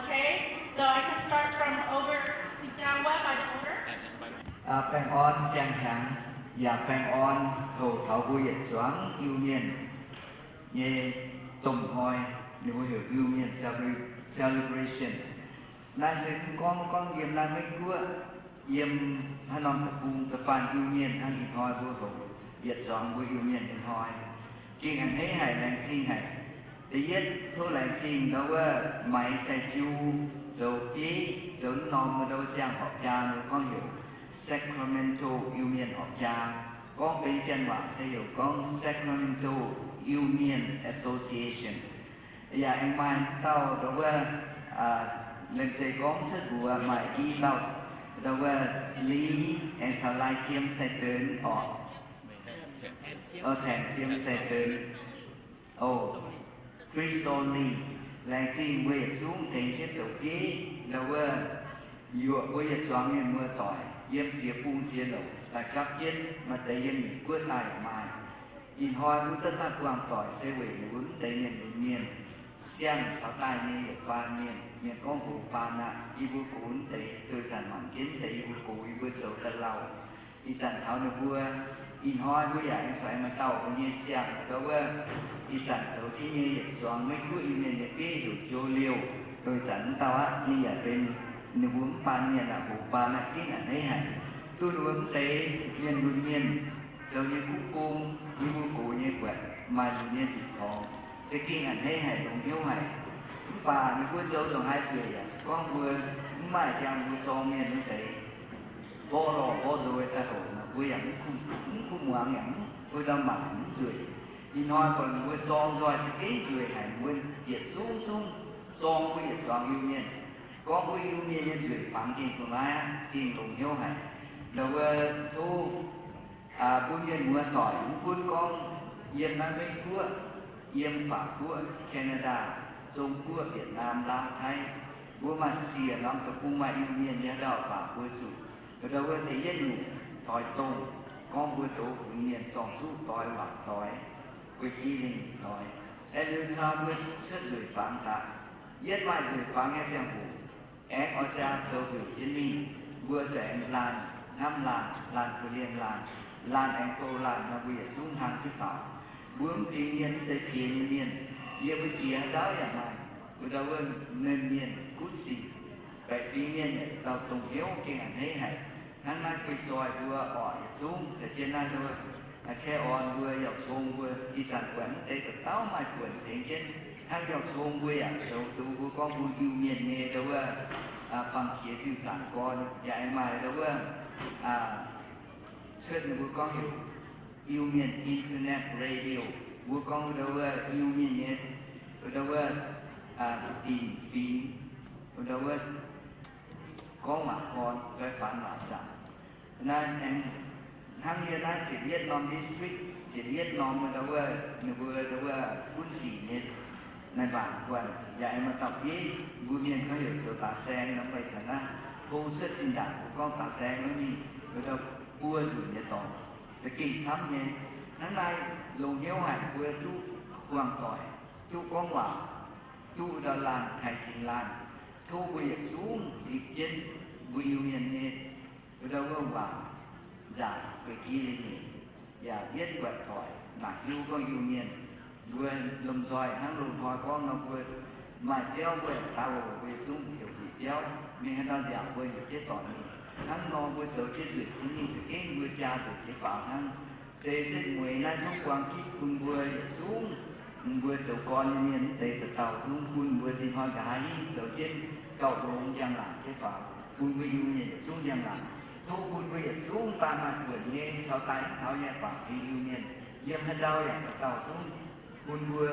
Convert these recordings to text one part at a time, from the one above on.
Okay, so I can start from over to down west by the order. Baengh orn siang-hnyangx yaac baengh orn houc taux mbuo yietc zuangx Iu-Mienh nyei domh hnoi, ninh mbuo heuc Iu-Mienh celebra-, celebration. Naaiv se mv gorngv, gorngv yiem naaiv Meiv Guoqv, yiem haaix norm deic-bung da'faanh Iu-Mienh hnangv ih hnoi mbuo houc yietc zuangx mbuo Iu-Mienh nyei hnoi. Gengh a'hneiv haic, laengz zingh haic. Da'yietv tov laengz zingh ndau wuov Maiz Sai Jiu zoux bieiv zoux mv norm ndau wuov siang-horpc jaa, ninh gorngv heuc Sacramento Iu-Mienh horpc jaa. Gorngv benx Janx waac se heuc gorngv Sacramento Iu-Mienh Association. Yaac aengx maaih dauh ndau wuov, aa, lengc zeiz gorngv cuotv mbuox maaih i dauh ndau wuov Li, aengx caux Lai Jiem Sai Deix orqc. O, Taengc Jiem Sai Deix. O, Crystal Li, laengz zingh mbuo yietc zungv tengx jienv zoux bieiv ndau wuov yuoqc mbuo yietc zuangx mienh muoz-doic yiem ziex bung ziex louc daaih gapv jienv. Maaih deix yiem Meiv Guoqv daaih yaac maaih. Ih hnoi mbuo duqv daaih buangh doic se weic ninh mbuo mv deix mienh lunx mienh, siang-taux daaih nyei yietc baan mienh, mienh gorngv hox baan aqv. Yie mbuo gox mv deix, duih zanc mangc jienv mv deix yie mbuo gox, yie mbuo zoux daaih lauh. Ih zanc taux ninh mbuo, ih hnoi mbuo yaac aengx zuqc maaih dauh mbuo nyei siang-ndau wuov, ih zanc zoux jienv nyei yietc zuangx Meiv Guoqv Iu-Mienh nyei bieiv heuc Joe Liouh, duih zanc mv dauh aqv. Ninh yaac benx ninh mbuo mv baan mienh aqv, hox baan aqv, ginv a'hneiv haic. Duqv ninh mbuo mv deix mienh lunx mienh zoux nyei kuv bung, yie mbuo gox nyei buatc maaih lunx nyei nziepc torngx, za'gengh a'hneiv haic, longx hnyouv haic. Mv baac ninh mbuo zoux ndongc haaix nzueic yaac se gorngv mbuo mv maaih njang mbuo zorng mienh wuov deix, mborqv lorh mborqv nzoih daaih hoc, mbuo yaac mv kuv, mv kuv muangx, yaac mv, mbuo ndau mangc mv nzueic. Ih hnoi buatc mbuo zorng nzoih za'gengh nzueic haic, mbuo yietc zungv zungv zorng mbuo yietc zuangx Iu-Mienh. Gorngv mbuo Iu-Mienh nyei nzueic fangx gengh dongh naaiv aqv, gengh longx hnyouv haic. Ndau wuov tov mbuo mienh muoz-doic, mv gunv gorngv yiem naaiv Meiv Guoqv, yiem法国, Canada, Zong-Guoqv, Vietnam, Laauv, Taiv, mbuo maaih siec norm deic-bung maaih Iu-Mienh nyei haaix dauh baac mbuo zuqc ndau wuov da'yietv nyungc doix dongh, gorngv mbuo douz funx mienh zorng-zuqv doix, waac doix, guei-giv lingh doix. Aeqv, liuz hnoi mbuo cuotv nzueic fangx daaih, yietv maaih nzueic fangx nyei ziangh hoc, aengx oix jaa zoux nzueic jienv mingh, mbuo za'gengh laanh hnamv laanh, laanh korv-lienh laanh, laanh aengx bou laanh nor, mbuo yietc zungv hlang jienv faaux. Mbuo mv fingx mienh, mv zeiz piex nyei mienh. Yiem mbuo jiex haaix dauh yaac maaih ndau wuov nernh mienh gunv sic, baeqc fingx mienh yaac dauh dongh hnyouv gengh a'hneiv haic. Hnangv naaiv guei zoih mbuo orqc, yietc zungv za'gengh naaiv ndau wuov, aa, Kaeqv orn mbuo, Yauh Cong mbuo, ih zanc buatc mv deix dauh dauh maaih buonc tengx jienv. Hnangv Yauh Cong mbuo yaac zoux duqv mbuo gorngv mbuo Iu-Mienh nyei ndau wuov, aa, fangx-jiex ziuh zaangc gorn, yaac aengx maaih ndau wuov, aa, cuotv ninh mbuo gorngv heuc Iu-Mienh Internet Radio, mbuo gorngv ndau wuov Iu-Mienh nyei ndau wuov, aa, dinc fingx, ndau wuov gorngv waac gorn, fai faanx waac zaangc. Naaiv aengx hnangv yie naaiv ziepc yietv norm district, ziepc yietv norm ndau wuov, ninh mbuo ndau wuov gunv sic nyei naaiv mbaanc guanh, yaac aengx maaih dauh bieiv mbuo mienh gorngv heuc zoux daaix saeng nor, mv baac ih zanc naaiv hlo cuotv zinh ndaangc mbuo gorngv daaix saeng nor, ninh ndau buo nzunc nyei dorngx, za'gengh camv nyei. Hnangv naaiv longx hnyouv haic, mbuo duqv buangh doic, duqv gorngv waac, duqv ndau laanh taaih dingx laanh. Tov mbuo yietc zungv zipc jienv mbuo Iu-Mienh nyei ndau wuov waac nzaangc guei-giv lingh nyeic, yaac yietv buatc doic mangc hiuv gorngv Iu-Mienh. Mbuo lomh nzoih hnangv loz-hnoi gorngv nor, mbuo maaih biauv mbuo yaac daaih oc, mbuo yietc zungv heuc njiec biauv, mingh haaix nor nziaauc mbuo heuc jienv doic mingh. Hnangv nor mbuo zoux jienv nzueic jienv mingh za'gengh mbuo jaa nzueic jiex faaux hnangv. Se setv mueiz naaiv duqv buang gitv bun mbuo yietc zungv, mbuo zoux gorn nyei mienh mv deix dauh dauh zungv bun mbuo dinh hnoi nqa'haav hingv zoux jienv gauh longx njang-laangc jienv faaux, bun mbuo Iu-Mienh yietc zungv njang-laangc. Tov bun mbuo yietc zungv daaih maaih buonc nyei caux daaih mv taux nyei bangc fingx Iu-Mienh, yiem haaix ndau yaac dauh dauh zungv bun mbuo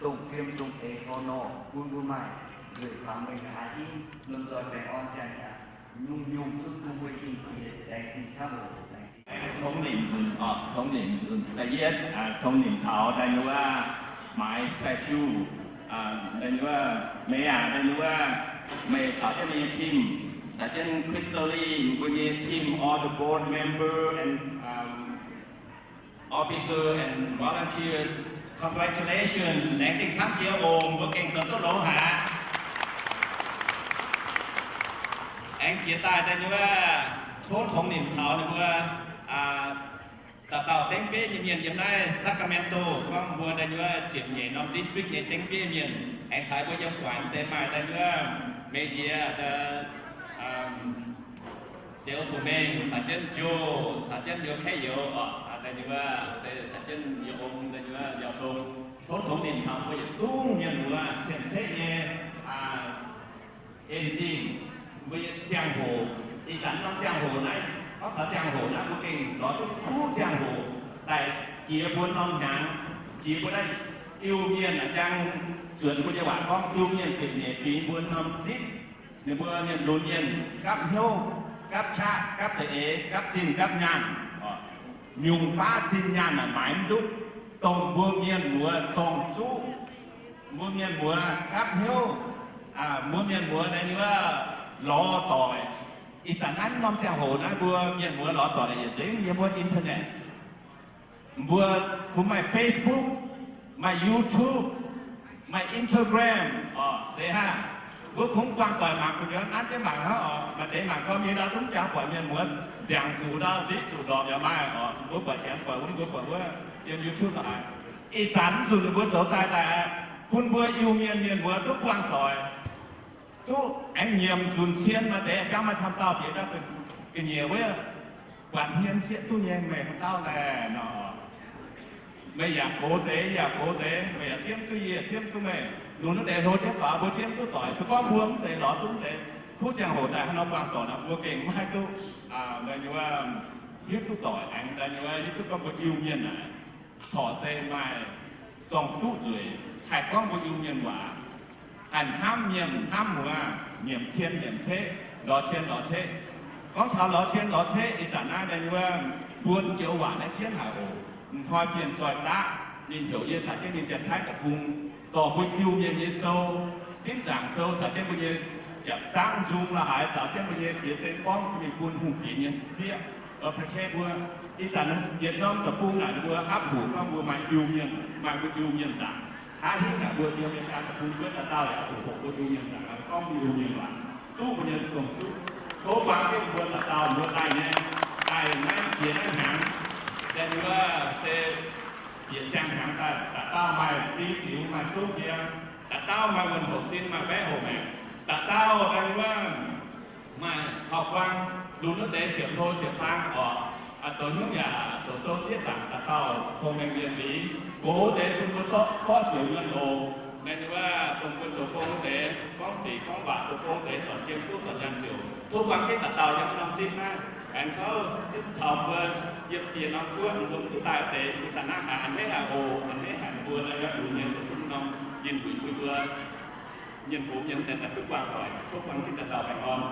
dongh fiem dongh eix hlo nor, bun mbuo maaih nzueic fangx mengh nqa'haav hingv lomh nzoih baengh orn siang-hnyangx, nyungc-nyungc zungv bun mbuo hingh jiex. Laengz zingh camv oc. Laengz zingh. Tongv nimc nzunc orqc, tongv nimc nzunc. Da'yietv, aa, tongv nimc taux daaih wuov Maiz Sai Jiu, aa, daaih wuov meih aac, daaih wuov meih caux jienv meih nyei team, caux jienv Crystal Li mbuo nyei team, all the board member and, um, officer and volunteers, congratulations, laengz zingh camv jiex oc, mbuo gengh zoux duqv longx haic. Jiex daaih da'nyeic wuov, tov tongx nimc taux ninh mbuo dauh dauh dengv bieiv nyei mienh yiem naaiv Sacramento, gorngv mbuo da'nyeic wuov ziepc nyeic norm district nyei dengv bieiv mienh, aengx caux mbuo yiem guaix deix maaih da'nyeic wuov media, Ziouv Fu Mengh, caux jienv Joe, caux jienv Youz Kaeqv Youz, da'nyeic wuov se caux jienv Youz Ong, da'nyeic wuov Youz Tong, tov tongx nimc taux mbuo yietc zungv mienh muoz cien-ceqv nyei en zingh, mbuo nyei ziangh hoc. Ih zanc norm ziangh hoc naaiv, gorngv taux ziangh hoc naaiv, mbuo gengh lorz duqv kuv ziangh hoc daaih jiex mbuo norm hnyangx, jiex mbuo naaiv Iu-Mienh a'jang zuonx mbuo nyei waac gorngv Iu-Mienh ziepc nyeic fingx mbuo norm zipv. Ninh mbuo mienh lunx mienh gapv hnyouv, gapv qaqv, gapv za'eix, gapv zinh, gapv nyaanh, nyungc baav zinh nyaanh naaic maaiz mv duqv, dongh mbuo mienh muoz zorng-zuqv, mbuo mienh muoz gapv hnyouv, mbuo mienh muoz naaiv nyei lorz doic. Ih zanc naaiv norm ziangh hoc naaiv mbuo mienh muoz lorz doic yietc nzengc yiem wuov internet. Mbuo kungx maaih Facebook, maaih YouTube, maaih Instagram, oc, deix hnangv. Mbuo kungx buangh doic mangc gu'nyuoz nanv jienv mangc hnangv oc. Maaih deix mangc gorngv mingh ndau zungv jangx buatc mienh muoz nziangc zuqc ndau, ndiqv zuqc ndorpc yaac maaih oc. Mbuo buatc janx buatc wuov, mbuo buatc wuov yiem YouTube lorqc. Ih zanc mv zuqc ninh mbuo zoux daaih daaih, bun mbuo Iu-Mienh mienh muoz duqv buangh doic, duqv aengx nyiemc nzunc cien. Maaih deix jangx maaih camv dauh diex daaih ga'nyiec wuov, buatc hmien sieqv duqv nyei, meih haaix dauh laeh nor. Meih yaac gox deix, yaac gox deix, meih yaac ziemv duqv yie, ziemv duqv meih. Lunx wuov deix hlo jienv faaux, mbuo ziemv duqv doic. Se gorngv mbuo mv deix lorz duqv mv deix, kuv ziangh hoc daaih haaix nor buangh doic nor, mbuo gengh maiv haih duqv, meih nyei wuov, hiuv duqv doic aengx daaih nyei wuov, hiuv duqv gorngv mbuo Iu-Mienh naaic, corc se maaih zorng-zuqv nzueic, haih gorngv mbuo Iu-Mienh waac, haih hnamv mienh hnamv muoz, nyiemc cien nyiemc ceqv, lorz cien lorz ceqv. Gorngv taux lorz cien lorz ceqv, ih zanc naaiv daaih nyei wuov, mbuo joux waac naaiv jienv haic oc. M'hnoi bienh zoih daqv, ninh heuc yie caux jienv mingh Janx-Taiv deic-bung, dorh mbuo Iu-Mienh nyei sou, Dimv Nzaangc Sou, caux jienv mbuo nyei japc zangv nzung la'haaix, caux jienv mbuo nyei jiex sen gorngv mingh bun hungh diex nyei sieqv, o, taux mbuo ih zanc yietc norm deic-bung naaic ninh mbuo hnamv hungh gorngv mbuo maaih Iu-Mienh, maaih mbuo Iu-Mienh nzaangc. Hnangv hingv naaic mbuo Iu-Mienh daaih deic-bung buonv dauh dauh yaac zuqc hoqc mbuo Iu-Mienh nzaangc, gorngv mbuo Iu-Mienh waac, zuqv mbuo nyei zorng-zuqv. Tov buangh jienv mbuo dauh dauh mbuo daaih nyei, daaih naaiv jiex naaiv hnyangx, daaih wuov se jiex siang-hnyangx daaih, dauh dauh maaih fing ziux, maaih sung ziangx, dauh dauh maaih wuonh hoc sin, maaih baeqv hoc maengc, dauh dauh daaih wuov maaih hauv-buang, lunx wuov deix siepv hlo siepv hlang oc. Zoux hnyouv yaac zoux sou sieqv zaangc dauh dauh cong-mengh mienh lingx, gox deix bun mbuo zorqv borqv siouc mienh oc. Naaiv wuov dongh mbuo zoux gong deix, gorngv sic gorngv waac zoux gong deix, zornc jiem duqv zornc nyaanh ziouc. Tov buangh jienv dauh dauh yiem norm zipv naaiv, aengx kouv zipv taux mbuo yiem dieh norm guoqv, mbuo mv duqv daaih deix, mbuo daaih naaiv haic, a'hneiv haic oc, a'hneiv haic mbuo naaiv yaac lunx mienh zoux bun norm yinh wuic bun mbuo mienh gox mienh daaih duqv buangh doic. Tov buangh jienv dauh dauh baengh orn.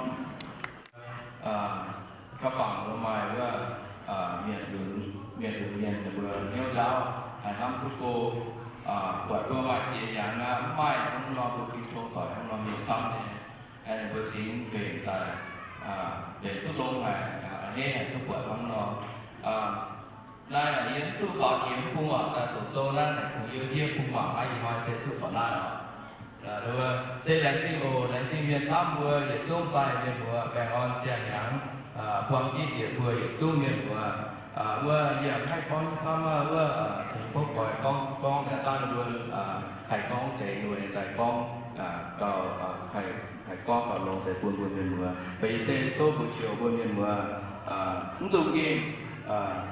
Ka'bangc mbuo maaih wuov mienh lunx, mienh lunx mienh ninh mbuo hnyouv ndaauv, haih hnamv duqv go, buatc mbuo maaih ziex hnyangx aqv, mv maaih hnangv nor mbuo ging tong doic hnangv nor mienh camv nyei. Ninh mbuo cingx mbenc daaih, mbenc duqv longx haic, a'hneiv haic duqv buatc hnangv nor. Naaiv yie mv duqv faaux jiex mv bung waac daaih doqc sou naaiv, naaic kungx yie ndiev bung waac naaiv, ih hnoi se duqv faaux naaiv oc. Se laengz zingh oc, laengz zingh mienh camv mbuo yietc zungv daaih, mienh muoz baengh orn siang-hnyangx, buang jienv bieqc mbuo yietc zungv mienh muoz. Wuov yie haih gorngv camv wuov, tengx tov doic gorngv, gorngv daaih dangh mbuo haih gorngv deix noic daaih gorngv gauh, haih gorngv gauh longx deix bun mbuo mienh muoz. Beiv yie deix tov mbuox joux mbuo mienh muoz, mv dungx nqemh.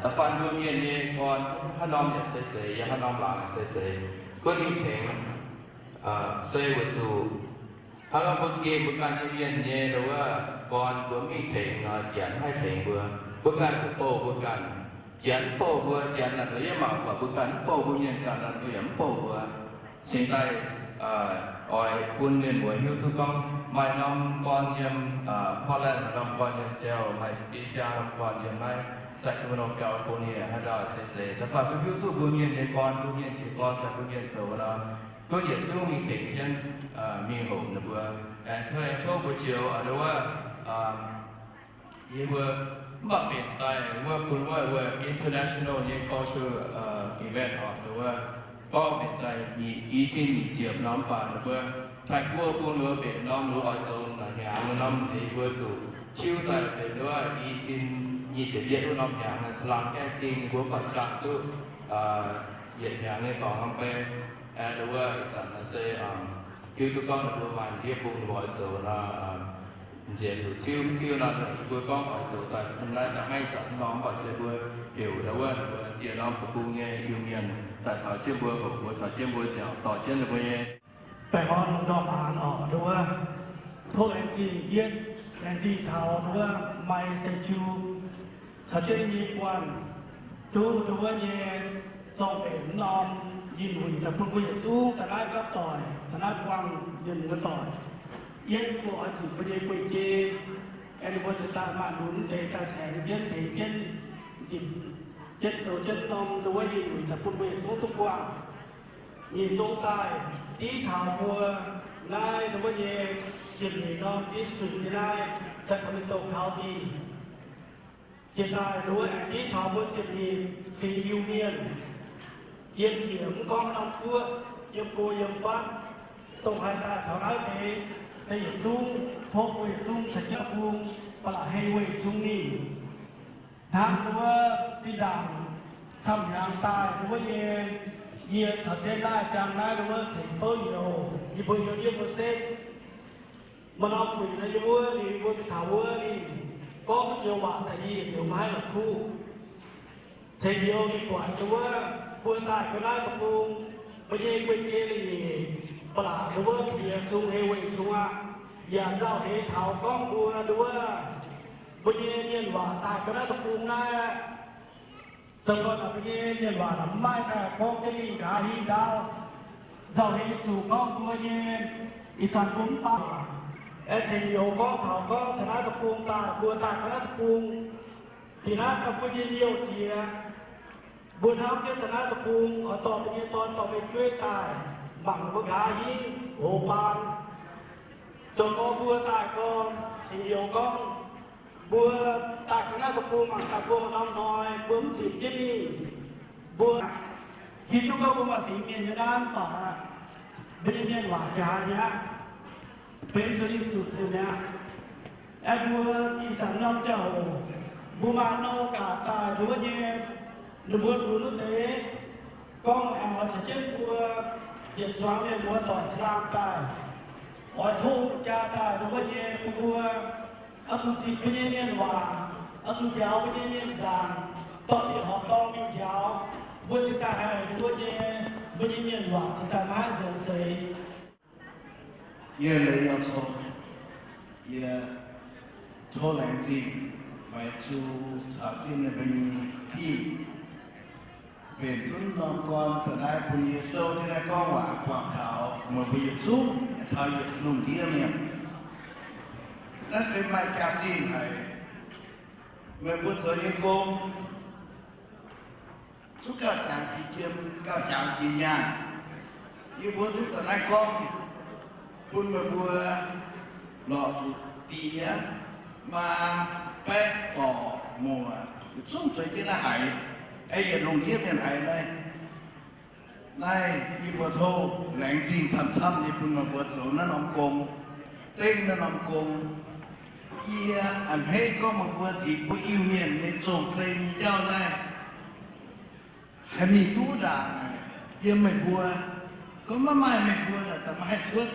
Da'faanh mbuo mienh nyei gorn, haaix norm yaac se zeiz, yaac haaix norm laangz yaac se zeiz, gunv mingh tengx se weic zuqc hnangv mbuo nqemh mbuo ganh nyei mienh nyei wuov gorn, mbuo mv mingh tengx nor, Janx haih tengx mbuo. Mbuo ganh zuqc bouh mbuo ganh. Janx bouh mbuo, Janx naaic mbuo yaac mangc buatc mbuo ganh mv bouh mbuo mienh ganh, mbuo yaac mv bouh mbuo. Cingx daaih oix bun mienh muoz hiuv duqv gorngv maaih norm gorn yiem Portland, maaih norm gorn yiem Seattle, maaih biei biaa norm gorn yiem naaiv Sacramento, California, haaix ndau se zeiz. Da'faanh mbuo hiuv duqv mbuo mienh nyei gorn, mbuo mienh jiex gorn daaih mbuo mienh zoux nor, gunv yietc zungv mingh tengx jienv mingh hoqc ninh mbuo. Aengx tov mbuo joux wuov, yie mbuo mv baac mbenc daaih wuov bun wuov, wuov international nyei cultural event oc, wuov gorngv mbenc daaih i cin nyic ziepc norm baac ninh mbuo taaih guoqv bun wuov mbenc norm loz oix zoux naaic hnyangx. Hnyangx norm nziex yie mbuo zuqc tiuv daaih benx wuov i cin nyic ziepc yietv wuov norm hnyangx, Sa'laang gaengh cing, yie mbuo buatc Sa'laang duqv yietc hnyangx nyei dorngx norm bei. Aeqv, wuov ih zanc naaiv se hiuv duqv gorngv ninh mbuo maaih ndiev bung ninh mbuo oix zoux nor, nziex zuqc tiuv, tiuv nor, yie mbuo gorngv oix zoux daaih naaiv da'haiv zanc nor, mv baac se mbuo heuc ndau wuov ninh mbuo dieh norm deic-bung nyei Iu-Mienh daaih taux jienv mbuo, houc mbuo caux jienv mbuo ziangh hoc dorh jienv ninh mbuo nyei baengh orn lungh ndorm hnaangx oc. Ndau wuov tov laengz zingh yietv, laengz zingh taux ndau wuov Mai Seix Jiu caux jienv nyei guanh duqv ndau wuov nyei zorng-mbenc norm yinh wuic daaih bun mbuo yietc zungv daaih naaiv gapv doic, daaih naaiv buangh mienh muoz doic. Yietv mbuo oix zuqc mbuo nyei guei-jei, aengx ninh mbuo cingx daaih maaih lunx deix daaih caengx jienv tengx jienv, nzipc jienv zoux jienv norm ndau wuov yinh wuic daaih bun mbuo yietc zungv duqv buangh. Nyic zong daaih div taux mbuo naaiv ndau wuov nyei ziepc nyeic norm district nyei naaiv Sacramento County. Jiex daaih ndau wuov aengx div taux mbuo ziepc nyeic fingx Iu-Mienh, yiem njiec mv gorngv norm guoqv, yiem go yiem fatv, dongh haih daaih taux naaiv deix se yietc zungv tov mbuo yietc zungv caux jienv bung ba'laqc hei weih zungv mingh. Hnangv ndau wuov zinh ndaangc camv hnyangx daaih ndau wuov nyei, yie caux jienv naaiv jaang naaiv ndau wuov ceix fouv youz, yie mbuo heuc yie mbuo setv. Maaih norm wuic nor yie mbuo, ninh mbuo mingh taux wuov ninh gorngv duqv joux waac daaih yie heuc maiv la'kuqv. Ceix youz ninh buatc ndau wuov mbuo daaih ga'naaiv deic-bung, mbuo nyei guei-jei leiz-nyeic ba'laqc ndau wuov piex zungv hei weih zungv aqv. Yaac nzauh heix taux gorngv mbuo ndau wuov mbuo nyei mienh waac daaih ga'naaiv deic-bung naaiv aqv. Zoux gau naaic mbuo nyei mienh waac naaic mv maaih daaih gorngv jienv mingh nqa'haav hingv ndaauv. Nzauh heix zuqc gorngv mbuo nyei ih zanc mbuo mv baac aengx ceix youz gorngv taux gorngv taux naaiv deic-bung daaih, mbuo daaih ga'naaiv deic-bung, da'naaiv daaih mbuo nyei youh jiex, mbuo hnamv jienv da'naaiv deic-bung oix dorh mbuo nyei dorn dorh mbuo jueiv daaih mangc mbuo nqa'haav hingv hoz baan. Zoux gau mbuo daaih gorngv ceix youz gorngv mbuo daaih ga'naaiv deic-bung mangc gaax mbuo maaih norm hnoi mbuo mv zipc jienv mingh. Mbuo hiuv duqv gorngv mbuo maaih fingx mienh nyei naaiv mv baac mbuo nyei mienh waac jaaix mi'aqv, benx zuqc ninh zuqc zuqc mi'aqv. Aeqv, mbuo ih zanc norm ziangh hoc mbuo maaih norm gaax daaih nduov nyei, ninh mbuo lunx wuov deix gorngv aengx oix caux jienv mbuo yietc zuangx mienh muoz doic cingx laangh daaih, oix tov jaa daaih nduov nyei bun mbuo oix zuqc zipc mbuo nyei mienh waac, oix zuqc njaaux mbuo nyei mienh nzaangc, dorh bieqc horqc dorngh mingh njaaux, mbuo cingx daaih haih nduov nyei, mbuo nyei mienh waac cingx daaih maiv nzengc seix. Yie leiz yangh cong, yie tov laengz zingh Mai Seix Jiu caux jienv ninh mbuo nyei team mbenc duqv norm gorn da'naaiv bun yie souv jienv naaiv gorngv waac buangh taux meih mbuo yietc zungv taux yietc lungh ndiev mienh. Naaiv se maaih jaax-zinh haic. Meih mbuo zoux nyei gong zuqc gauh jangx jiex jiem, gauh jangx jiex nyaanh. Yie mbuo duqv da'naaiv gorngv bun meih mbuo lorz zuqc diex maa baeqv dorc muoc yietc zungv zueiz jienv naaiv haiz, aeqv, yietc lungh ndiev mienh haiz naaiv. Naaiv yie mbuo tov laengz zingh camv-camv nyei bun meih mbuo zoux naaiv norm gong, dengv naaiv norm gong. Yie a'hneiv gorngv meih mbuo zipc mbuo Iu-Mienh nyei zong-zei nyei jauv naaiv haih mingh duqv ndaangc yiem meih mbuo. Gorngv maiv maaih meih mbuo naaic, da'maiv haih cuotv.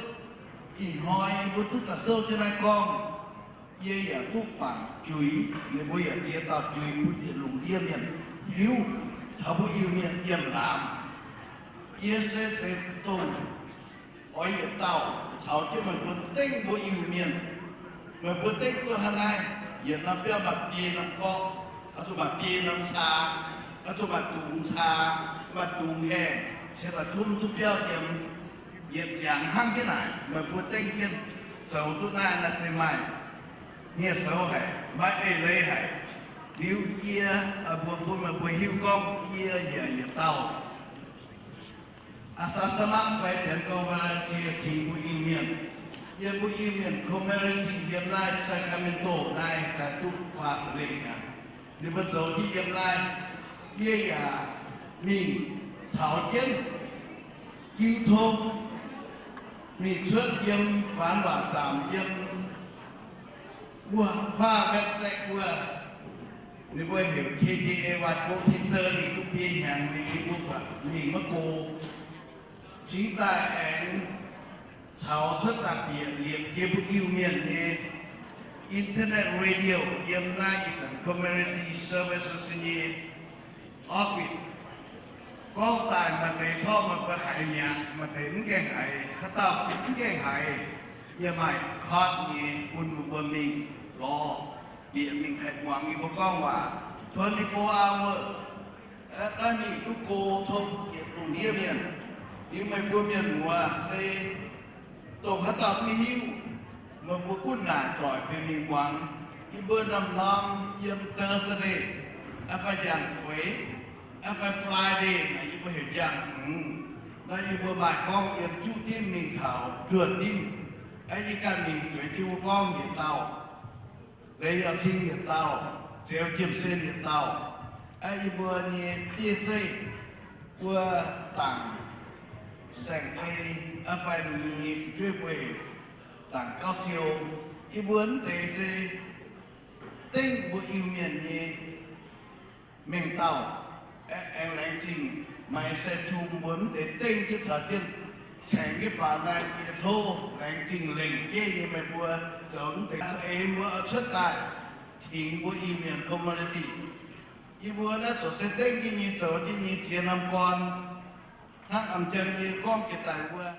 Ih hnoi yie mbuo duqv daaih souv jienv naaiv gorngv, yie yaac duqv bangc juix, ninh mbuo yaac ziex dauh juix bun yietc lungh ndiev mienh hiuv taux mbuo Iu-Mienh yiem laamz. Yie se ceix dongh oix yietc dauh taux jienv meih mbuo dengv mbuo Iu-Mienh. Meih mbuo dengv duqv hnangv naaiv, yietc norm biauv maaih biei norm gorqv, oix zuqc maaih biei norm caa, oix zuqc maaih dungz caa, maaih dungz haengh, cingx daaih tumv duqv biauv yiem. Yietc ziangx hnangv jienv naaic, meih mbuo dengv jienv zoux duqv naaiv, naaiv se maaih nyei soux haic, maaih eix leiz haic. Liuz yie mbuo bun meih mbuo hiuv gorngv yie yaac yietc dauh Aa saa samangv fai Danv Gorngv Valencia cingx mbuo Iu-Mienh, yiem mbuo Iu-Mienh community yiem naaiv Sacramento naaiv daaih duqv faah za'lengh aqv. Ninh mbuo zoux jienv yiem naaiv, yie yaac mingh taux jienv jiu tong, mingh cuotv yiem Faanx Waac Zaamc yiem Wuov huaav website wuov, ninh mbuo heuc K J A Y fourteen thirty, duqv biei hnyangx ninh mbuo buatc mingh maiv go. Cingx daaih aengx caux cuotv daaih bieqc liepc jienv mbuo Iu-Mienh nyei internet radio yiem naaiv ih zanc community services nyei office. Gorngv daaih maaih deix torqv meih mbuo haiz mi'aqv, maaih deix mv gaengh haiz, haaix dauh mv gaengh haiz, yie maaih card nyei bun meih mbuo mingh lorz bieqc mingh haih muangx yie mbuo gorngv waac twenty-four hour. Naaiv mingh duqv go tong yietc lungh ndiev mienh. Liuz meih mbuo mienh muoz se dongh haaix dauh mv hiuv, meih mbuo gunv naaic doic bieqc mingh muangx. Yie mbuo norm-norm yiem Thursday, fai njang-feix, fai Friday naaic yie mbuo heuc njang-hmz. Naaiv yie mbuo maaih gorngv yiem juqv dimv mingh taux nduoh dimv. Yie ganh mingh zueiz jienv mbuo gorngv yietc dauh. Leiz Yauh Cing yietc dauh, Zeux Jiem Sen yietc dauh. Yie mbuo nyei bieiv zeiv mbuo dangc saeng-hei fai ninh nyei fu'jueiv mbuo dangc gauh ziou. Yie mbuo mv deix se dengv mbuo Iu-Mienh nyei mengh dauh. Aengx laengz zingh maaih se jung mbuo mv deix dengv jienv caux jienv tengx jienv faaux naaiv. Yie tov laengz zingh lengc jeiv nyei meih mbuo zoux mv deix za'eix mbuo oix cuotv daaih tengx mbuo Iu-Mienh community. Yie mbuo naaiv zoux se dengv jienv nyei zoux jienv nyei ziex norm gorn hnangv m'jangc yie gorngv jiex daaih wuov.